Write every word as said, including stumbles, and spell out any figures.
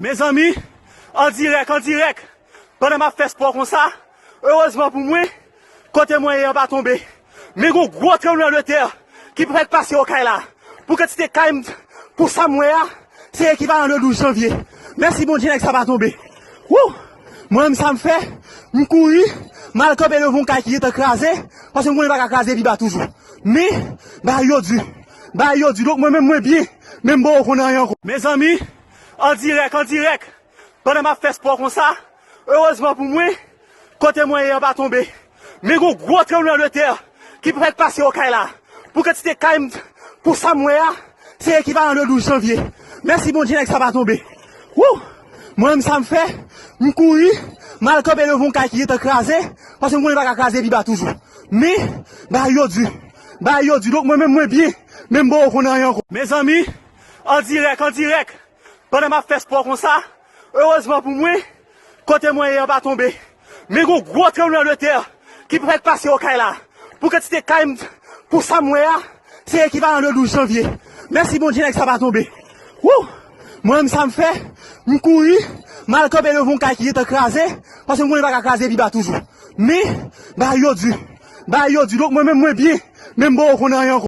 Mezanmi, an dirèk, an dirèk, pandan m ap fè spò konsa, erezman pou mwen, kote mwen ye an pa tonbe. Men gon gwo tranblemanntè ki fèk pase Okay la. Pou kantite kay m, pou sa m wè a, se ekivalan de douz janvye. Mèsi Bondye, nèg sa pa tonbe. Wou! Mwen menm sa m fè, m kouri, m al kanpe devan yon kay ki gentan kraze, paske m konnen pa ka kraze pi ba toujou. Men, bagay yo di. Bagay yo di. Donk mwen menm mwen byen, men m poko konn anyen ankò. Mezanmi, an dirèk, an dirèk, pandan m ap fè spò konsa, erezman pou mwen, kote mwen ye an pa tonbe. Men gon gwo tranblemanntè ki fèk pase Okay la. Pou kantite kay m, pou sa m wè a, se ekivalan de douz janvye. Mèsi Bondye, nèg sa pa tonbe. Wou! Mwen menm sa m fè, m kouri, m al kanpe devan yon kay ki gentan kraze, paske m konnen pa ka kraze pi ba toujou. Men, bagay yo di. Bagay yo di. Donk mwen menm mwen byen, men m poko konn anyen ankò. Mezanmi, an dirèk, an dirèk, pandan m ap fè spò konsa, erezman pou mwen, kote mwen ye an pa tonbe. Men gon gwo tranblemanntè ki fèk pase Okay la. Pou kantite kay m, pou sa m wè a, se ekivalan de douz janvye. Mèsi Bondye, nèg sa pa tonbe. Wou! Mwen menm sa m fè, m kouri, m al kanpe devan yon kay ki gentan kraze, paske m konnen pa ka kraze pi ba toujou. Men, bagay yo di. Bagay yo di. Donk mwen menm mwen byen, men m poko konn anyen ankò.